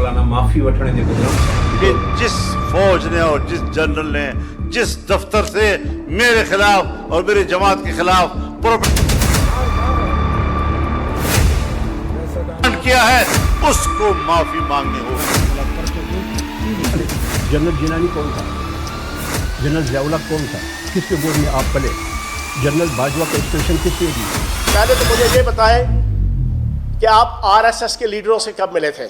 مولانا معافي وٺڻ جي بدران कि जिस फौज ने और जिस जनरल ने जिस दफ्तर से मेरे खिलाफ और मेरी जमात के खिलाफ प्रोपेगेंडा किया है, उसको माफी मांगनी होगी। जनरल जिनानी कौन था? जनरल जियाउल कौन था? किसके गोद में आप पले? जनरल बाजवा का इंस्पिरेशन किसने दी? पहले तो मुझे ये बताएं कि आप आरएसएस के लीडरों से कब मिले थे?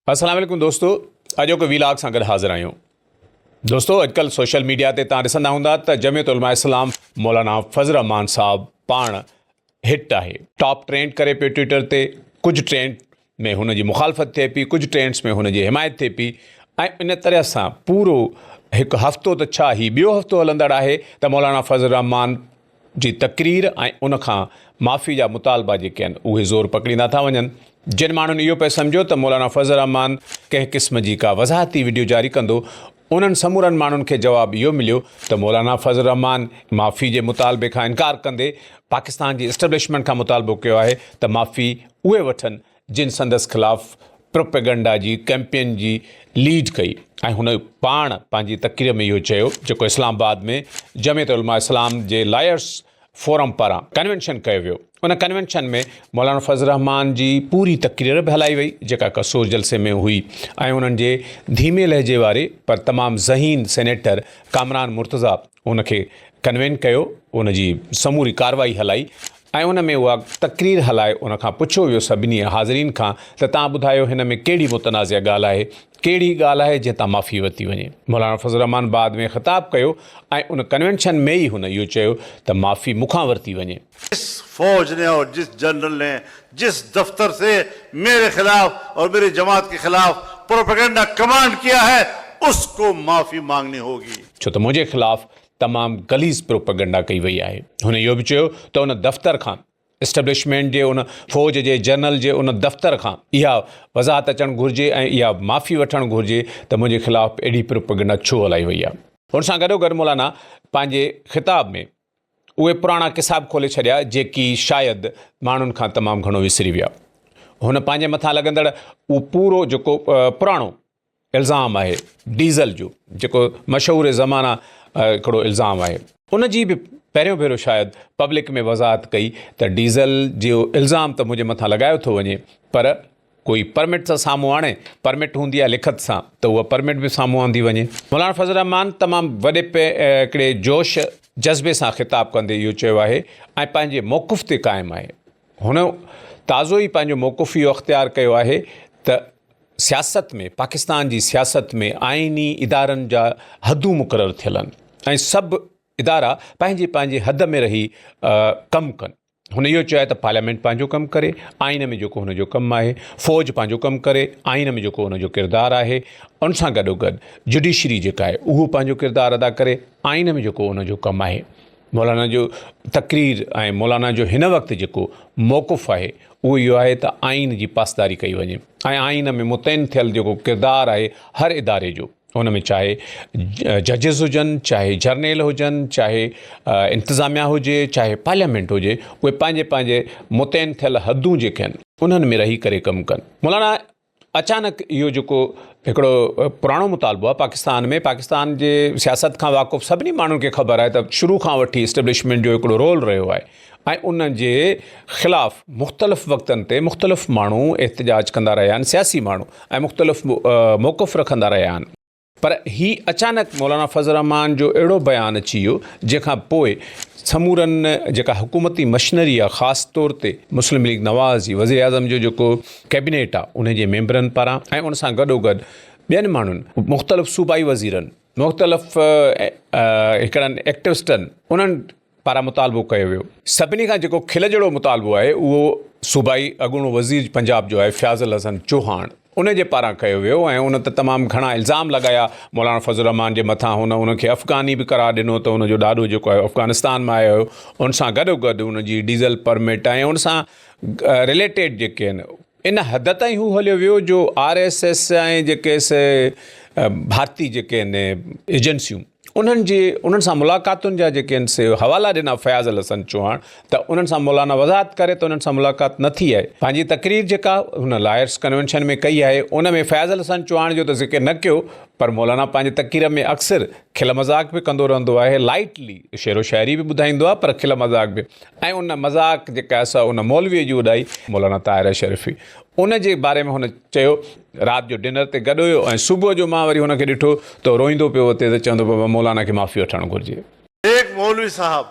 السلام عليڪم دوستو اڄوڪو ويلاگ سان گڏ حاضر آهيون دوستو اڄڪلهه سوشل ميڊيا تي تان ڏسندا هوندا ته جمعيت علماء اسلام مولانا فضل الرحمان صاحب پاڻ هٽ آهي ٽاپ ٽرينڊ ڪري پيو ٽوئٽر تي ڪجهه ٽرينڊ ۾ هن جي مخالفت ٿئي پئي ڪجهه ٽرينڊس ۾ هن جي حمايت ٿئي پئي ۽ ان طرح سان پورو هڪ هفتو ته ڇا هي ٻيو هفتو هلندڙ آهي ته مولانا فضل الرحمان جي تقرير ۽ ان کان معافي جا مطالبا جيڪي آهن اهي زور پڪڙيندا ٿا وڃن. جن ماڻهن اهو پئي سمجهيو ته مولانا فضل الرحمان ڪنهن قسم جي ڪا وضاحتي وڊيو جاري ڪندو انهن سمورن ماڻهن کي جواب اهو مليو ته مولانا فضل الرحمان معافي جي مطالبي کان انڪار ڪندي پاڪستان جي اسٽيبلشمينٽ کان مطالبو ڪيو آهي ته معافي اهي وٺن جن سندس خلاف پروپيگنڊا جي ڪئمپين جي ليڊ ڪئي ۽ هن پاڻ پنهنجي تقرير ۾ اهو چيو جيڪو اسلام آباد ۾ جمعيت علماء اسلام جي لائرس فورم پاران ڪنوينشن ڪيو ويو ان ڪنوينشن ۾ مولانا فضل الرحمان جي پوري تقرير به هلائي وئي جيڪا قصور جلسي ۾ هئي ۽ انهن جي ڌيمي لهجي واري پر تمام ذهين سينيٽر ڪامران مرتضيٰ ان کي ڪنوين ڪيو ان جي سموري ڪارروائي هلائي ۽ ان ۾ اها تقرير هلائي ان کان پڇيو ويو سڀني حاضرين کان ته توهان ٻڌايو هن ۾ ڪهڙي متنازعه ڳالهه آهي، ڪهڙي ڳالهه آهي جنهن تان معافي ورتي وڃي. مولانا فضل الرحمان بعد ۾ خطاب ڪيو ۽ ان ڪنوينشن ۾ ئي هن اهو چيو ته معافي مون کان ورتي وڃي. جس فوج ني اور جس جنرل ني جس دفتر سي ميري خلاف اور ميري جماعت ڪي خلاف پروپيگنڊا ڪمانڊ ڪيا هي اس ڪو معافي مانگني هوگي. ڇو ته منهنجي خلاف تمام غليظ پروپئگنڊا ڪئي وئي آهي. هن اهو به چيو ته ان دفتر کان، اسٽيبلشمينٽ جي ان فوج جي جنرل جي ان دفتر کان اها وضاحت اچڻ گهرجي ۽ اها معافي وٺڻ گهرجي ته منهنجي خلاف اهڙي پروپئگنڊا ڇو هلائي وئي آهي. ان سان گڏوگڏ مولانا پنهنجي خطاب ۾ اهي پراڻا قصا به کولي ڇڏيا جيڪي شايد ماڻهن کان تمام گهڻو وسري ويا. هن پنهنجي مٿان لڳندڙ اهو پورو جيڪو پراڻو الزام آهي ڊيزل جو جيڪو مشهور زمانه هڪڙو الزام آهي ان جي به پهريون ڀيرو شايد پبلڪ ۾ وضاحت ڪئي ته ڊيزل جو الزام ته منهنجي مٿان لڳايو ٿو وڃي پر ڪوئي پرمٽ ته سامهون آڻي، پرمٽ هوندي آهي لکت سان ته اها پرمٽ به سامهون آندي وڃي. مولانا فضل الرحمان تمام وڏي هڪڙي جوش جذبي سان خطاب ڪندي اهو چيو آهي ۽ پنهنجي موقف تي قائم آهي. هن تازو ئي پنهنجو موقف اهو اختيار ڪيو آهي ته سياست ۾ پاڪستان جي سياست ۾ آئيني ادارن جا حدون مقرر ٿيل آهن ۽ سڀ ادارا پنهنجي پنهنجي حد ۾ رهي ڪم ڪن. هن اهو چيو آهي ته پارليامينٽ پنهنجو ڪم ڪري، آئين ۾ جيڪو هن جو ڪم آهي، فوج پنهنجو ڪم ڪري، آئين ۾ جيڪو ان جو ڪردار آهي، ان سان گڏوگڏ جڊيشري جيڪا آهي اهو پنهنجو ڪردار ادا ڪري، آئين ۾ جيڪو ان جو ڪم آهي. مولانا جو تقرير ۽ مولانا جو هن وقت جيڪو موقف آهي اهو اهو آهي ته آئين جي پاسداري ڪئي وڃي ۽ آئين ۾ متعين ٿيل جيڪو ڪردار آهي هر اداري جو ان ۾ چاهي ججز هجن چاهي جرنيل هجن چاهي انتظاميا هجي چاهي پارليامينٽ هجي اهي پنهنجي پنهنجي متعين ٿيل حدون جيڪي آهن انهن ۾ رهي ڪري ڪم ڪن. مولانا اچانڪ اهو جيڪو هڪڙو پراڻو مطالبو آهي پاڪستان ۾ پاڪستان جي سياست کان واقف سڀني ماڻهن کي خبر آهي ته شروع کان وٺي اسٽيبلشمينٽ جو هڪڙو رول رهيو آهي ۽ ان جي خلاف مختلف وقتن تي مختلف ماڻهو احتجاج ڪندا رهيا آهن سياسي ماڻهو ۽ مختلف موقف رکندا رهيا آهن. پر هي اچانڪ مولانا فضل الرحمان جو اهڙو بيان اچي ويو جنهن کان پوء سمورن جيڪا حڪومتي مشنري آهي خاص طور تي مسلم ليگ نواز جي وزيراعظم جو جيڪو ڪيبنيٽ آهي ان جي ميمبرن پاران ۽ ان سان گڏو گڏ ٻين ماڻهن مختلف صوبائي وزيرن مختلف هڪڙن ايڪٽوسٽن انهن پاران مطالبو ڪيو ويو. سڀني کان جيڪو کل جهڙو مطالبو آهي اهو صوبائي اڳوڻو وزير پنجاب جو آهي فياض الحسن چوهاڻ ان جي پاران ڪيو ويو ۽ ان ته تمام گهڻا الزام لڳايا مولانا فضل الرحمان جي مٿان هن ان کي افغاني به قرار ڏنو ته ان جو ڏاڏو جيڪو آهي افغانستان مان آيو هيو ان سان گڏو گڏ ان جي ڊيزل پرمٽ ۽ ان سان رليٽيڊ جيڪي آهن ان حد تائين هو هليو ويو جو آر ايس ايس ۽ جيڪي سي ڀارتي جيڪي آهن ايجنسيون. انهن جي انهن سان ملاقاتن جا جيڪي آهن سي حوالا ڏنا فياض الحسن چوهاڻ ته انهن سان مولانا وضاحت ڪري ته انهن سان ملاقات نه ٿي آهي. پنهنجي تقرير جيڪا هن لائرس ڪنوينشن ۾ ڪئي آهي ان ۾ فياض الحسن چوهاڻ جو ته ذڪر نه ڪيو پر مولانا پنهنجي تقرير ۾ اڪثر کل مذاق به ڪندو رهندو آهي لائٽلي شعر و شاعري به ٻڌائيندو آهي پر کل مذاق به ۽ ان مذاق جيڪا آهي سا ان مولوي جي اڏائي مولانا طاهر اشرفي ان جي باري ۾ هن چيو رات جو ڊنر تي گڏ هيو ۽ صبح جو مان وري هن کي ڏٺو ته روئيندو پيو وتي ته چوندو بابا مولانا کي معافي وٺڻ گهرجي. ايڪ مولوي صاحب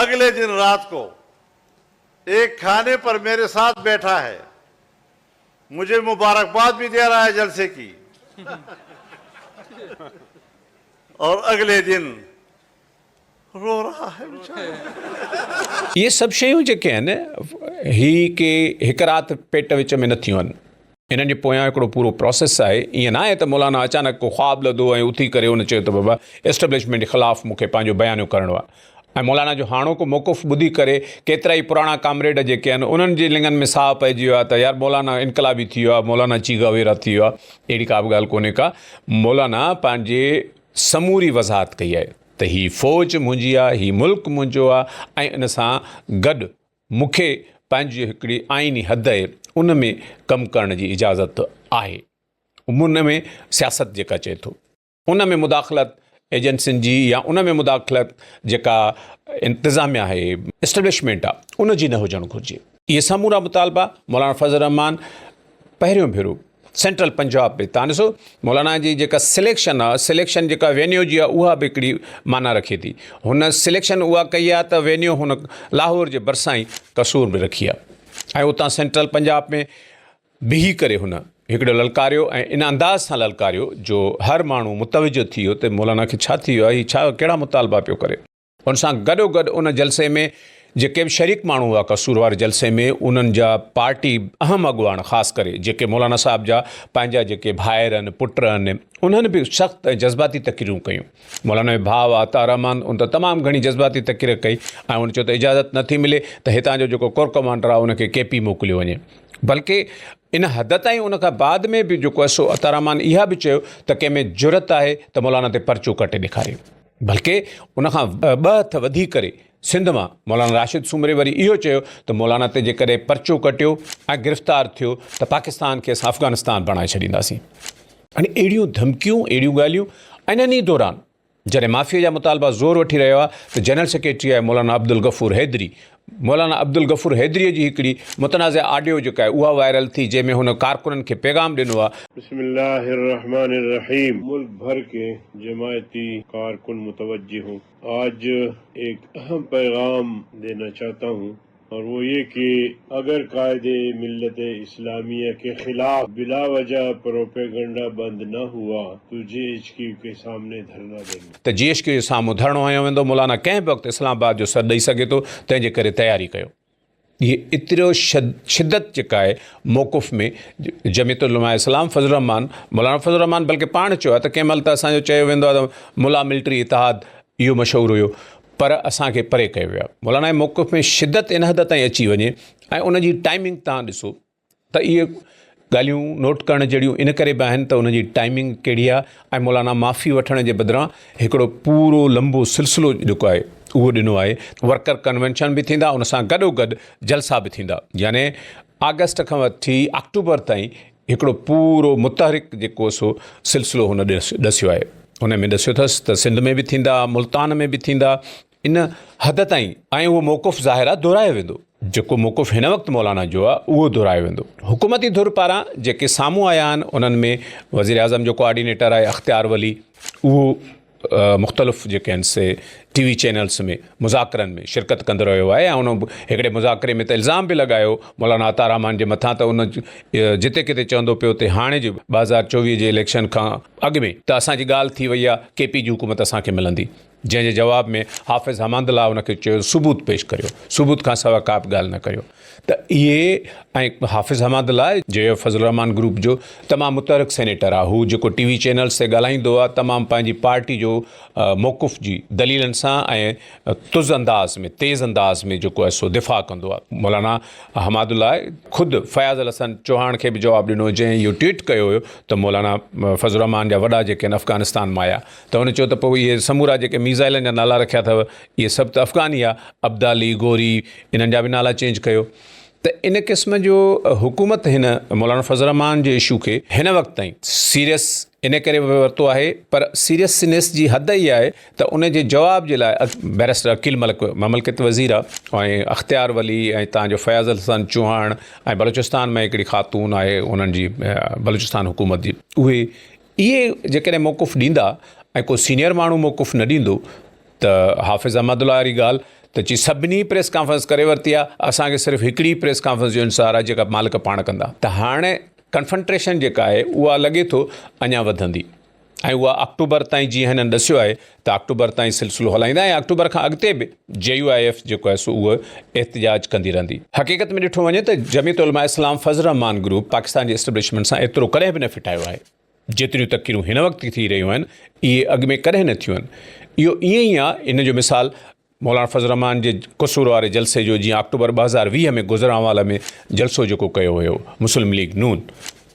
اگلي دن رات کو ايڪ کاني پر ميري ساتھ بيٺا هي مجهي مبارڪباد به the رها هي جلسي ڪي اور اگلي دن رو رها هي بيچارو. اهي سڀ شيون جيڪي آهن هي ڪي هڪ رات پيٽ وچ ۾ نه ٿيون آهن. انهن جي پويان هڪڙو پورو پراسيس آهي. ائين ناهي ته مولانا اچانڪ ڪو خواب لڌو ۽ اٿي ڪري هن چيو ته بابا اسٽيبلشمينٽ جي خلاف مون کي پنهنجو بيانيو ڪرڻو آهي ۽ مولانا جو هاڻوڪو موقف ٻڌي ڪري ڪيترائي پراڻا ڪامريڊ جيڪي آهن انهن جي لڱن ۾ ساهه پئجي ويو آهي ته يار مولانا انقلابي ٿي ويو آهي مولانا چيگا ويرا ٿي ويو آهي. اهڙي ڪا به ڳالهه ڪونهي ڪا مولانا پنهنجي سموري وضاحت ڪئي آهي ته هي فوج منهنجي آهي هي ملڪ منهنجو آهي ۽ ان سان گڏ مون کي پنهنجي هڪڙي آئيني حد اهي ان ۾ ڪم ڪرڻ جي اجازت آهي. ان ۾ سياست جيڪا چئي ٿو ان ۾ مداخلت ايجنسين جي يا ان ۾ مداخلت جيڪا انتظاميا آهي اسٽيبلشمينٽ آهي ان جي نه هجڻ گهرجي. اهي سمورا مطالبا مولانا فضل الرحمان پهريون ڀيرو سينٽرل پنجاب ۾ تان ڏسو مولانا جي جيڪا سليڪشن آ سليڪشن جيڪا وينيو جي آ اها به هڪڙي معنيٰ رکي ٿي هن سليڪشن اها ڪئي آ ته وينيو هن لاهور جي ڀرسان ئي قصور به رکي آ ۽ اتان سينٽرل پنجاب ۾ بيهي ڪري هن هڪڙو للڪاريو ۽ ان انداز سان للڪاريو جو هر ماڻهو متوجه ٿي ويو ته مولانا کي ڇا ٿي ويو آ هي ڇا ڪهڙا مطالبا پيو ڪري. ان سان گڏوگڏ ان جلسي ۾ جيڪي به شريڪ ماڻهو هئا قصور واري جلسي ۾ انهن جا پارٽي اهم اڳواڻ خاص ڪري جيڪي مولانا صاحب جا پنهنجا جيڪي ڀائر آهن پٽ آهن انهن به سخت ۽ جذباتي تقريرون ڪيون مولانا جو ڀاء عطا الرحمان ان ته تمام گهڻي جذباتي تقرير ڪئي ۽ هن چيو ته اجازت نٿي ملي ته هتان جو جيڪو ڪور ڪمانڊر آهي ان کي ڪي پي موڪليو وڃي بلڪه ان حد تائين ان کان بعد ۾ به جيڪو آهي سو عطا الرحمان اها به چيو ته ڪنهن ۾ جرئت آهي ته مولانا تي پرچو ڪٽي ڏيکاري. بلڪه ان کان ٻه هٿ وڌي ڪري سنڌ مان مولانا راشد سومري وري اهو چيو ته مولانا تي جيڪڏهن پرچو ڪٽيو ۽ گرفتار ٿيو ته پاڪستان کي اسان افغانستان بڻائي ڇڏينداسين. هاڻي اهڙيون ڌمڪيون اهڙيون ڳالهيون انهن ئي دوران جڏهن معافيء جا مطالبا زور وٺي رهيا هئا ته جنرل سيڪريٽري آهي مولانا عبدالغفور حيدري مولانا عبدالغفور حيدريء جي هڪڙي متنازع آڊيو جيڪا آهي اها وائرل ٿي جنهن ۾ هن ڪارڪنن کي پيغام ڏنو آهي. بسم الله الرحمن الرحيم ملڪ ڀر ڪي جماعتي ڪارڪن متوجه هون آج ايڪ اهم پيغام دينا چاهتا هون اور وو يه ڪي اگر قائد ملت اسلاميه ڪي خلاف بلا وجه پروپيگنڊا بند نه هوا تو جي ايڇ ڪيو ڪي سامني ڌرنا دينگي. ته جي ايڇ ڪيو جي سامهون ڌرڻو هنيو ويندو، مولانا ڪنهن به وقت اسلام آباد جو سڏ ڏئي سگهي ٿو، تنهن جي ڪري تياري ڪيو. هي ايترو شدت جيڪا آهي موقف ۾ جمعيت العلماء اسلام فضل الرحمان مولانا فضل الرحمان بلڪه پاڻ چيو آهي ته ڪنهن مهل ته اسان جو چيو ويندو آهي ته ملا ملٽري اتحاد اهو مشهور هيو پر اسان کي پري ڪيو ويو آهي مولانا جي موقف ۾ شدت ان حد تائين اچي وڃي ۽ ان جي ٽائمنگ تان ڏسو ته اهي ڳالهيون نوٽ ڪرڻ جهڙيون ان ڪري به آهن ته ان جي ٽائمنگ ڪهڙي آهي ۽ مولانا معافي وٺڻ جي بدران هڪڙو پورو لنبو سلسلو جيڪو آهي اهو ڏنو آهي. ورڪر ڪنوينشن به ٿيندا ان سان گڏو گڏ جلسا به ٿيندا يعني آگسٽ کان وٺي آڪٽوبر تائين هڪڙو پورو متحرڪ جيڪو سو سلسلو هن ڏسيو آهي ان ۾ ڏسيو اٿس ته سنڌ ۾ به ٿيندا ملتان ۾ به ٿيندا ان حد تائين ۽ اهو موقف ظاهر آهي دهرايو ويندو. جيڪو موقف هن وقت مولانا جو آهي اهو دهرايو ويندو. حڪومتي ڌر پاران جيڪي سامهون آيا آهن انهن ۾ وزيراعظم جو ڪوآرڊينيٽر آهي اختيار ولي اهو مختلف جيڪي آهن سي ٽي وي چينلز ۾ مذاڪرن ۾ شرڪت ڪندو رهيو آهي ۽ ان هڪڙي مذاڪري ۾ ته الزام به لڳايو مولانا عطا الرحمان جي مٿان ته ان جتي ڪٿي چوندو پيو ته هاڻي جي 2024 جي اليڪشن کان اڳ ۾ ته اسان جي ڳالهه ٿي وئي آهي ڪي پي جي حڪومت اسان کي ملندي. جنهن جي جواب ۾ حافظ حماد الله ان کي چيو ثبوت پيش ڪريو، ثبوت کان سواء ڪا به ڳالهه نه ڪريو ته اهي ۽ حافظ حماد الله جيو فضل الرحمان گروپ جو تمام متحرڪ سينيٽر آهي هو جيڪو ٽي وي چينلز تي ڳالهائيندو آهي تمام پنهنجي پارٽي جو موقف جي دليلن سان ۽ تز انداز ۾ تيز انداز ۾ جيڪو آهي سو دفاع ڪندو آهي مولانا حماد الله خود فياض الحسن چوهاڻ کي به جواب ڏنو جنهن اهو ٽوئيٽ ڪيو هيو ته مولانا فضل الرحمان جا وڏا جيڪي آهن افغانستان مان آيا ته هن چيو ته پوء اهي سمورا جيڪي ميزائلن جا نالا رکيا اٿو اهي سڀ ته افغاني آ، ابدالي، غوري انهن جا به نالا چينج ڪيو ته ان قسم جو حڪومت هن مولانا فضل الرحمان جي اشو کي هن وقت تائين سيريس ان ڪري به ورتو آهي پر سيريسنيس جي حد اها آهي ته ان جي جواب جي لاء بئريسٽر عقيل ملڪ مملڪت وزير آ ۽ اختيار ولي ۽ تان جو فياض الحسن چوهاڻ ۽ بلوچستان ۾ هڪڙي خاتون آهي انهن جي بلوچستان حڪومت جي اهي اهي جيڪڏهن موقف ڏيندا ۽ ڪو سينيئر ماڻهو موقف نه ڏيندو ته حافظ احمد الله واري ڳالهه ته چي سڀني پريس ڪانفرنس ڪري ورتي آهي اسان کي صرف هڪڙي پريس ڪانفرنس جو انتظار آهي جيڪا مالڪ پاڻ ڪندا ته هاڻي ڪنفنٽريشن جيڪا آهي اها لڳي ٿو اڃا وڌندي ۽ اها آڪٽوبر تائين جيئن هنن ڏسيو آهي ته آڪٽوبر تائين سلسلو هلائيندا ۽ آڪٽوبر کان اڳتي به جي يو I F جيڪو آهي سو اهو احتجاج ڪندي رهندي. حقيقت ۾ ڏٺو وڃي ته جمعيت علماء اسلام فضل الرحمان گروپ پاڪستان جي اسٽيبلشمينٽ سان ايترو ڪڏهن به نه ڦٽايو آهي. جيتريون تقريرون هن وقت ٿي رهيون آهن اهي اڳ ۾ ڪڏهن نه ٿيون آهن. اهو ائين ئي آهي ان جو مثال مولانا فضل الرحمان جي قصور واري جلسي جو جيئن آڪٽوبر 2020 ۾ گذرانوالا ۾ جلسو جيڪو ڪيو ويو مسلم ليگ نون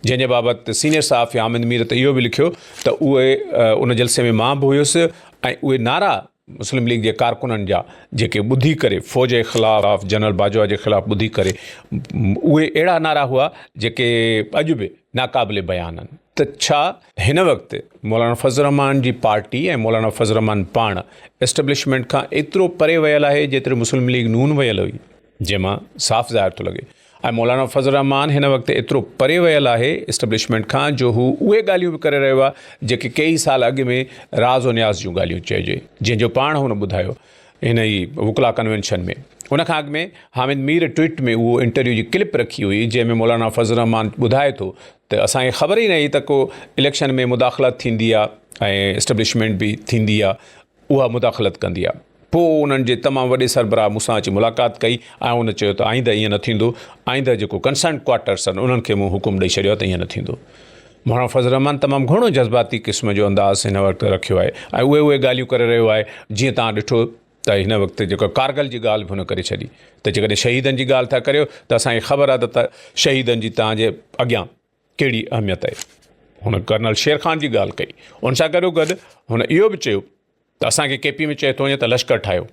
جنهن جي بابت سينيئر صحافي حامد مير ته اهو به لکيو ته اهي ان جلسي ۾ مان به هيس ۽ اهي نعرا مسلم ليگ جي ڪارڪنن جا جيڪي ٻڌي ڪري فوج جي خلاف جنرل باجوا جي خلاف ٻڌي ڪري اهي اهڙا نعرا هئا جيڪي اڄ به ناقابل بيان آهن ته ڇا هن وقت مولانا فضل الرحمان جي پارٽي ۽ مولانا فضل الرحمان پاڻ اسٽيبلشمينٽ کان ايترو پري ويل آهي جيترو مسلم ليگ نون ويل هئي جنهن مان صاف ظاهر ٿو لڳي ۽ مولانا فضل الرحمان هن وقت ايترو پري ويل آهي اسٽيبلشمينٽ کان جو هو اهي ڳالهيون به ڪري رهيو آهي جيڪي ڪيئي سال اڳ ۾ راز و نياز جون ڳالهيون چئجي جنهن جو پاڻ هن ٻڌايو هن ئي وڪلا ڪنوينشن ۾ ان کان اڳ ۾ حامد مير ٽوئيٽ ۾ اهو انٽرويو جي ڪلپ رکي هئي جنهن ۾ مولانا فضل الرحمان ٻڌائي ٿو ته اسان کي خبر ئي نه هئي ته ڪو اليڪشن ۾ مداخلت ٿيندي آهي ۽ اسٽيبلشمينٽ به ٿيندي آهي اها مداخلت ڪندي آهي. پوء انهن جي تمام وڏي سربراهه مون سان اچي ملاقات ڪئي ۽ ان چيو ته آئنده ائين نه ٿيندو، آئنده جيڪو ڪنسرنڊ ڪوارٽرس آهن انهن کي مون حڪم ڏئي ڇڏيو آهي ته ائين نه ٿيندو. مولانا فضل الرحمان تمام گهڻو جذباتي قسم جو انداز هن وقت رکيو آهي ۽ اهي اهي ڳالهيون ڪري رهيو آهي جيئن توهان ڏٺو ته هن وقت جيڪو ڪارگل جي ڳالهه به هن ڪري ڇڏي ته جيڪڏهن شهيدن جي ڳالهه ٿا ڪريو ته اسان کي خبر آهي ته شهيدن جي توهان جي اڳيان ڪهڙي اهميت آهي. هن ڪرنل شير خان جي ڳالهه ڪئي. ان سان گڏو گڏ هن اهو به چيو ته اسان کي ڪي پي ۾ چيو ٿو وڃي ته لشڪر ٺاهيو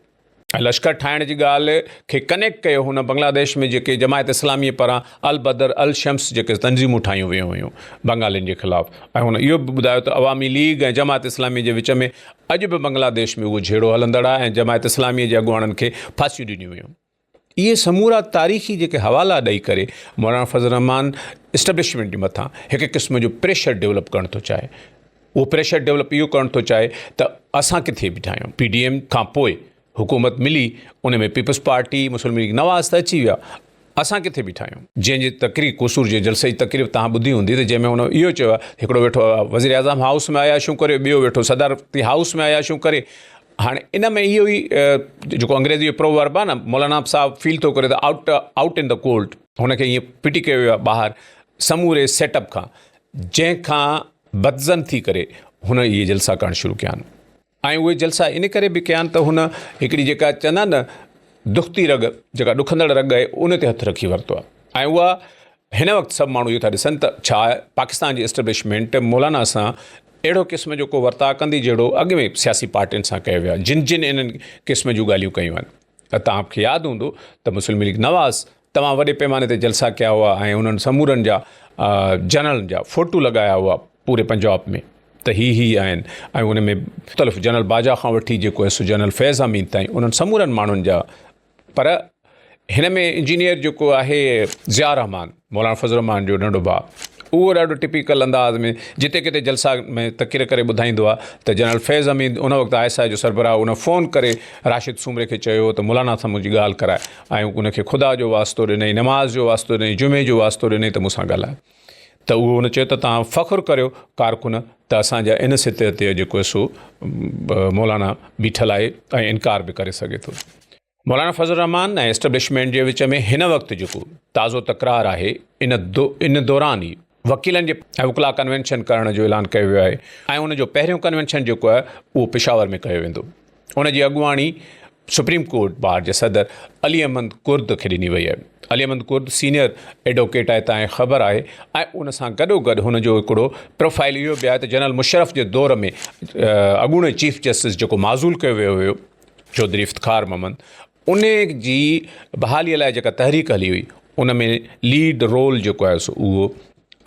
۽ لشڪر ٺاهڻ جي ڳالهه کي ڪنيڪٽ ڪيو هن بنگلاديش ۾ جيڪي جماعت اسلامي پاران البدر الشمس جيڪي تنظيمون ٺاهيون ويون هيون بنگالين جي خلاف ۽ هن اهو به ٻڌايو ته عوامي ليگ ۽ جماعت اسلامي جي وچ ۾ اڄ به بنگلاديش ۾ اهو جهيڙو هلندڙ آهي ۽ جماعت اسلامي جي اڳواڻن کي ڦاسيون ڏنيون ويون. اهي سمورا تاريخي جيڪي حوالا ڏئي ڪري مولانا فضل الرحمان اسٽيبلشمينٽ جي مٿان هڪ قسم جو پريشر ڊولپ ڪرڻ ٿو چاهي اهو پريشر ڊولپ اهو ڪرڻ ٿو چاهي ته اسان ڪٿي بيٺا آهيون پي ڊي ايم کان پوء حڪومت ملي ان ۾ پيپلز پارٽي مسلم ليگ نواز ته اچي ويا اسان ڪٿي بيٺا آهيون جنهن جي تقرير قصور جي جلسي جي تقرير تهان ٻڌي هوندي ته جنهن ۾ هن اهو چيو آهي هڪڙو ويٺو وزير اعظم هائوس ۾ عياشيون ڪري ٻيو ويٺو صدارتي هائوس ۾ عياشيون ڪري هاڻي ان ۾ اهو ئي جيڪو انگريزي جو پروورب آهي نه مولانا صاحب فيل ٿو ڪري ته out out in the cold هن کي ائين ڦٽي ڪيو ويو آهي ٻاهر سموري سيٽ اپ کان جنهن کان بدظن ٿي ڪري هن اهي جلسا ڪرڻ شروع ڪيا آهن ۽ اهي جلسا ان ڪري به ڪيا آهن ته هن هڪڙي جيڪا چوندا آهن نه دختي رڳ جيڪا ڏکندڙ رڳ آهي ان تي هٿ رکي ورتو آهي ۽ اها هن وقت سڀ ماڻهو اهو ٿا ڏسن ته ڇا پاڪستان جي اسٽيبلشمينٽ مولانا سان اهڙو قسم جو ڪو ورتاء ڪندي جهڙو اڳ ۾ سياسي پارٽين سان ڪيو ويو آهي جن جن انهن قسم جون ڳالهيون ڪيون آهن ته توهان کي ياد هوندو ته مسلم ليگ نواز تمام وڏي پيماني تي جلسا ڪيا هئا ۽ انهن سمورن جا جنرلن جا فوٽو لڳايا هئا پوري پنجاب ۾ ته هي هي آهن ۽ ان ۾ مختلف جنرل باجا کان وٺي جيڪو آهي سو جنرل فيض حميد تائين انهن سمورن ماڻهن جا پر هن ۾ انجنيئر جيڪو آهي ضياء الرحمان مولانا فضل الرحمان جو ننڍو ڀاء اهو ڏاڍو ٽپيڪل انداز ۾ جتي ڪٿي جلسا ۾ تقرير ڪري ٻڌائيندو آهي ته جنرل فيض حميد ان وقت I S I جو سربراهه ان فون ڪري راشد سومري کي چيو ته مولانا سان منهنجي ڳالهه ڪرائي ۽ ان کي خدا جو واسطو ڏنئي نماز جو واسطو ڏنئي جمعي جو واسطو ڏنئي ته مون سان ڳالهائي. ته اهو هن چيو ته توهان فخر ڪريو ڪارڪن ته اسان جا ان سطح تي جيڪو سو مولانا بيٺل آهي ۽ انڪار به ڪري سگهي ٿو. مولانا فضل الرحمان ۽ اسٽيبلشمينٽ جي وچ ۾ هن وقت جيڪو تازو تڪرار آهي ان ان دوران ئي وڪيلن جي ۽ وڪلا ڪنوينشن ڪرڻ جو اعلان ڪيو ويو آهي ۽ ان جو پهريون ڪنوينشن جيڪو آهي اهو پشاور ۾ ڪيو ويندو ان جي اڳواڻي سپريم ڪورٽ بار جي صدر علي احمد ڪرد کي ڏني وئي آهي. علي احمد ڪرد سينيئر ايڊووڪيٽ آهي تانکي خبر آهي ۽ ان سان گڏو گڏ هن جو هڪڙو پروفائل اهو به آهي ته جنرل مشرف جي دور ۾ اڳوڻي چيف جسٽس جيڪو معزول ڪيو ويو هيو چوڌري افتخار محمد ان جي بحالي لاء جيڪا تحريڪ هلي هئي ان ۾ ليڊ رول جيڪو آهي سو اهو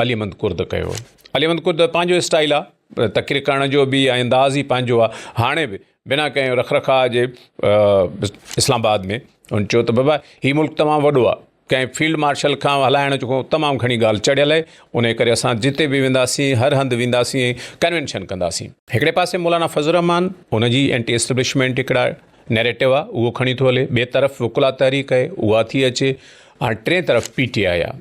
علي احمد ڪرد ڪيو هو. علي احمد ڪرد پنهنجو اسٽائل آهي تقرير ڪرڻ جو به ۽ انداز ئي پنهنجو آهي هاڻي به بنا ڪنهن رک رکاء جي اسلام آباد ۾ هن چيو ته بابا هي ملڪ تمام وڏو آهي ڪنهن فيلڊ مارشل کان هلائڻ جو تمام گهڻي ڳالهه چڙهيل آهي، انهيء ڪري اسان جتي به وينداسين، هر هنڌ وينداسين ۽ ڪنوينشن ڪنداسين. هڪڙي پاسي مولانا فضل الرحمان، ان جي اينٽي اسٽيبلشمينٽ هڪڙا نيريٽو آهي، اهو کڻي ٿو هلي، ٻئي طرف وڪلا تحريڪ آهي، اها ٿي اچي ۽ ٽئين طرف پي ٽي آء آهي،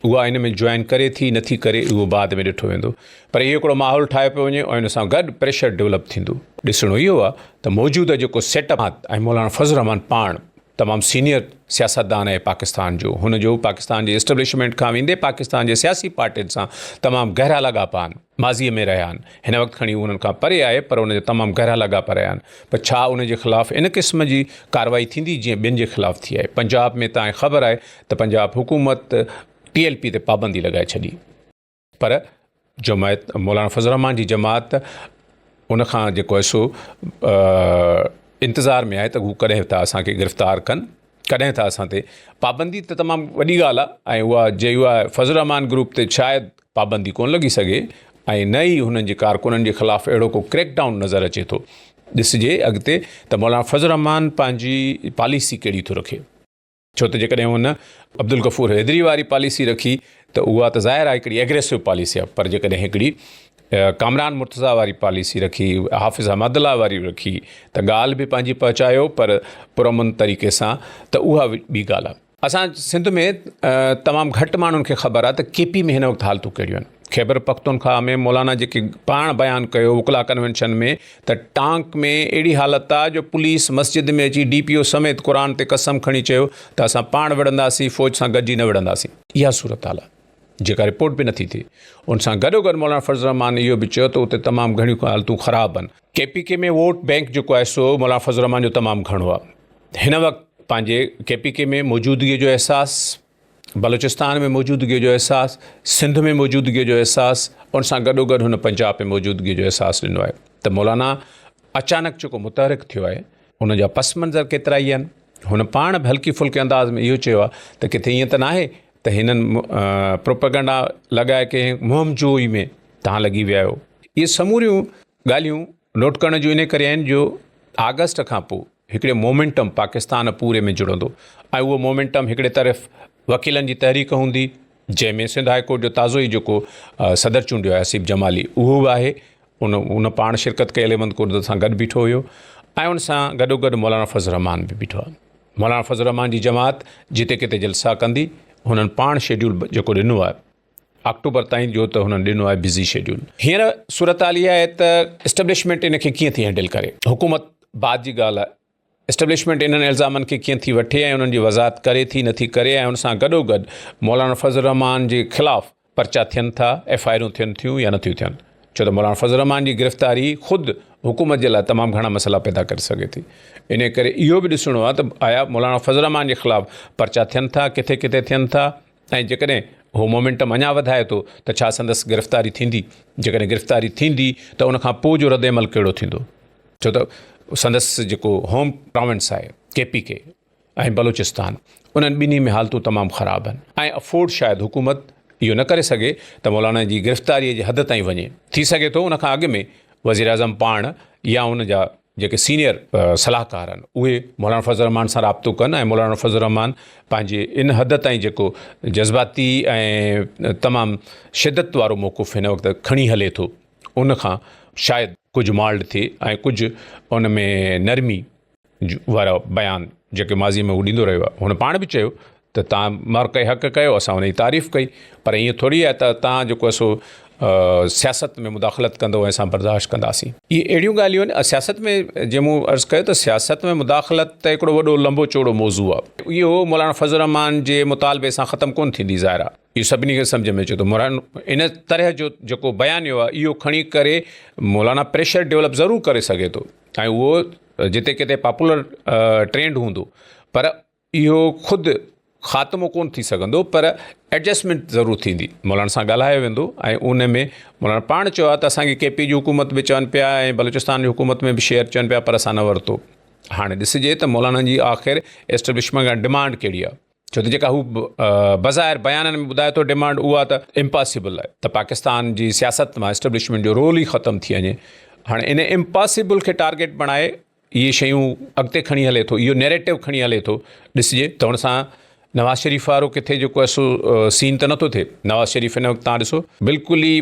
اها ان ۾ جوائن ڪري ٿي نه ٿي ڪري اهو بعد ۾ ڏٺو ويندو، پر اهو هڪڙو ماحول ٺاهيو پيو وڃي ۽ ان سان گڏ پريشر ڊولپ ٿيندو. ڏسڻو اهو آهي ته موجوده جيڪو سيٽ اپ آهي ۽ مولانا فضل الرحمان پاڻ تمام سينيئر سياستدان آهي پاڪستان جو هن جو پاڪستان جي اسٽيبلشمينٽ کان ويندي پاڪستان جي سياسي پارٽين سان تمام گهرا لاڳاپا آهن ماضي ۾ رهيا آهن هن وقت کڻي هو انهن کان پري آهي پر ان جا تمام گهرا لاڳاپا رهيا آهن پر ڇا ان جي خلاف ان قسم جي ڪارروائي ٿيندي جيئن ٻين جي خلاف ٿي آهي پنجاب ۾ تان خبر آهي ته پنجاب حڪومت ٽي ايل پي تي پابندي لڳائي ڇڏي. پر جماعت مولانا فضل الرحمان جي جماعت ان کان جيڪو آهي سو انتظار ۾ آهي ته هو ڪڏهن ٿا اسان کي گرفتار ڪن ڪڏهن ٿا اسان تي پابندي ته تمام وڏي ڳالهه آهي ۽ اها جي يو آء فضل الرحمان گروپ تي شايد پابندي ڪونه لڳي سگهي ۽ نه ئي هنن جي ڪارڪنن جي خلاف اهڙو ڪو ڪريڪ ڊائون نظر اچي ٿو ڏسجي اڳتي ته مولانا فضل الرحمان پنهنجي پاليسي ڪهڙي ٿو رکي. ڇو ته جيڪڏهن هن عبدالغفور حيدري واري پاليسي رکي ته اها ته ظاهر آهي هڪڙي ايگريسو پاليسي آهي پر جيڪڏهن هڪڙي ڪامران مرتضيٰ واري پاليسي رکي حافظ حماد الله واري رکي ته ڳالهه به پنهنجي پهچايو پر پرامن طريقي سان ته اها ٻي ڳالهه آهي. اسان سنڌ ۾ تمام گهٽ ماڻهن کي خبر آهي ته ڪي پي ۾ هن وقت حالتون ڪهڙيون آهن. خيبر پختونخواهه ۾ مولانا جيڪي پاڻ بيان ڪيو وڪلا ڪنوينشن ۾ ته ٽانڪ ۾ اهڙي حالت آ جو پوليس مسجد ۾ اچي ڊي پي او سميت قرآن تي قسم کڻي چيو ته اسان پاڻ وڙهنداسين فوج سان گڏجي نه وڙهنداسين. اها صورتحال آ جيڪا رپورٽ به نٿي ٿئي. ان سان گڏوگڏ مولانا فضل الرحمان اهو به چيو ته اتي تمام گهڻيون حالتون خراب آهن. ڪي پي ڪي ۾ ووٽ بينڪ جيڪو آهي سو مولانا فضل الرحمان جو تمام گهڻو آ. هن وقت پنهنجي ڪي پي ڪي ۾ موجودگي جو احساس، بلوچستان ۾ موجودگيء جو احساس، سنڌ ۾ موجودگيء جو احساس، ان سان گڏوگڏ هن پنجاب ۾ موجودگيء جو احساس ڏنو آهي ته مولانا اچانڪ جيڪو متحرڪ ٿيو آهي، ان جا پس منظر ڪيترائي آهن. هن پاڻ به هلڪي ڦلڪي انداز ۾ اهو چيو آهي ته ڪٿي ائين ته ناهي ته هنن پروپئگنڊا لڳائي ڪنهن مهم جوئي ۾ توهان لڳي ويا آهيو. اهي سموريون ڳالهيون نوٽ ڪرڻ جون انهي ڪري آهن جو آگسٽ کان پوء هڪڙي مومينٽم پاڪستان پوري ۾ جڙندو ۽ اهو مومينٽم هڪڙي طرف وڪيلن جي تحريڪ هوندي جنهن ۾ سنڌ هاء ڪورٽ جو تازو ئي جيڪو صدر چونڊيو آهي حسيب جمالي اهو به آهي ان ان پاڻ شرڪت ڪئي علي احمد ڪرد سان گڏ بيٺو هيو ۽ ان سان گڏو گڏ مولانا فضل الرحمان به بيٺو آهي مولانا فضل الرحمان جي جماعت جتي ڪٿي جلسا ڪندي هنن پاڻ شيڊيول جيڪو ڏنو آهي آڪٽوبر تائين جو ته هنن ڏنو آهي بزي شيڊيول. هينئر صورتحال اها آهي ته اسٽيبلشمينٽ ان کي ڪيئن ٿي هينڊل ڪري. حڪومت بعد جي ڳالهه آهي. اسٽيبلشمينٽ انهن الزامن کي ڪيئن ٿي وٺي ۽ انهن جي وضاحت ڪري ٿي نٿي ڪري ۽ ان سان گڏوگڏ مولانا فضل الرحمان جي خلاف پرچا ٿين ٿا، ايف I آرون ٿين ٿيون يا نٿيون ٿين. ڇو ته مولانا فضل الرحمان جي گرفتاري خود حڪومت جي لاء تمام گهڻا مسئلا پيدا ڪري سگهي ٿي. انهي ڪري اهو به ڏسڻو آهي ته آيا مولانا فضل الرحمان جي خلاف پرچا ٿين ٿا، ڪٿي ڪٿي ٿين ٿا. ۽ جيڪڏهن هو مومينٽم اڃا وڌائي ٿو ته ڇا سندس گرفتاري ٿيندي؟ جيڪڏهن گرفتاري ٿيندي ته ان کان پوء جو ردعمل ڪهڙو ٿيندو؟ ڇو ته سندس جيڪو هوم پراونس آهي ڪي پي ڪي ۽ بلوچستان انهن ٻنهي ۾ حالتون تمام خراب آهن ۽ افورڊ شايد حڪومت اهو نه ڪري سگهي ته مولانا جي گرفتاري جي حد تائين وڃي. ٿي سگهي ٿو ان کان اڳ ۾ وزيراعظم پاڻ يا ان جا جيڪي سينيئر صلاحڪار آهن اهي مولانا فضل الرحمان سان رابطو ڪن ۽ مولانا فضل الرحمان پنهنجي ان حد تائين جيڪو جذباتي ۽ تمام شدت وارو موقف هن وقت کڻي هلي ٿو ان کان شايد ڪجهه مالڊ ٿئي ۽ ڪجهه ان ۾ نرمي وارا بيان جيڪي ماضي ۾ هو ڏيندو رهيو آهي هن پاڻ به چيو ته توهان معرڪه حق ڪيو اسان ان جي تعريف ڪئي پر ائين ٿوري آهي ته توهان جيڪو آهي سو سياست ۾ مداخلت ڪندو ۽ اسان برداشت ڪنداسين. اهي اهڙيون ڳالهيون آهن سياست ۾ جيئن مون عرض ڪيو ته سياست ۾ مداخلت ته هڪڙو وڏو لنبو چوڙو موضوع آهي. اهو مولانا فضل الرحمان جي مطالبي سان ختم ڪونه ٿيندي ظاهر آهي. اهو سڀني کي سمجهه ۾ اچي ٿو. مولانا ان طرح جو جيڪو بيانيو آهي اهو کڻي ڪري مولانا پريشر ڊولپ ضرور ڪري سگهي ٿو ۽ اهو جتي ڪٿي پاپولر ٽرينڊ هوندو پر اهو خود خاتمو ڪونه ٿي سگهندو پر ايڊجسٽمينٽ ضرور ٿيندي. مولانا سان ڳالهايو ويندو ۽ ان ۾ مولانا پاڻ چيو آهي ته اسان کي ڪي پي جي حڪومت به چون پيا ۽ بلوچستان جي حڪومت ۾ به شيئر چون پيا پر اسان نه ورتو. هاڻي ڏسجي ته مولانا جي آخر ايسٽبلشمينٽ کان ڊمانڊ ڪهڙي آهي ڇو ته جيڪا هو بظاهر بيانن ۾ ٻڌائي ٿو ڊمانڊ اها ته امپاسيبل آهي ته پاڪستان جي سياست مان اسٽبلشمينٽ جو رول ئي ختم ٿي وڃي. هاڻي ان امپاسيبل کي ٽارگيٽ بڻائي اهي شيون اڳتي کڻي هلي ٿو اهو نيريٽو کڻي هلي ٿو ڏسجي ته ان سان نواز شريف وارو ڪٿي جيڪو آهي سو سين ته نٿو ٿئي نواز شريف هن وقت تان ڏسو بلڪل ئي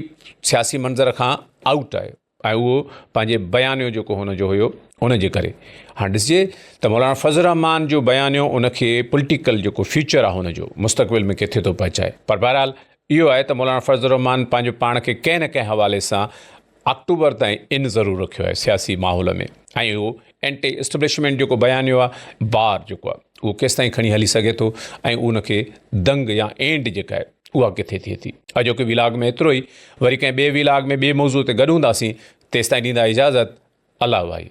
سياسي منظر کان آئوٽ آهي ۽ اهو پنهنجي بيانيو جيڪو هن جو هيو ان جي ڪري هاڻ ڏسجي ته مولانا فضل الرحمان جو بيانيو ان کي پوليٽيڪل جيڪو فيوچر آهي هن جو مستقبل ۾ ڪٿي ٿو پهچائي پر بهرحال اهو آهي ته مولانا فضل الرحمان پنهنجو پاڻ کي ڪنهن نه ڪنهن حوالي سان آڪٽوبر تائين ان ضرور رکيو آهي سياسي ماحول ۾ ۽ اهو اينٽي اسٽبلشمينٽ جيڪو بيانيو آهي بار جيڪو آهي اهو ڪيستائين کڻي هلي سگهي ٿو ۽ ان کي دنگ يا اينڊ جيڪا آهي اها ڪٿي ٿئي ٿي. اڄوڪي ويلاگ ۾ ايترو ئي وري ڪنهن ٻئي ويلاگ ۾ ٻئي موضوع تي گڏ هونداسين تيستائين ڏيندا اجازت الله واهي.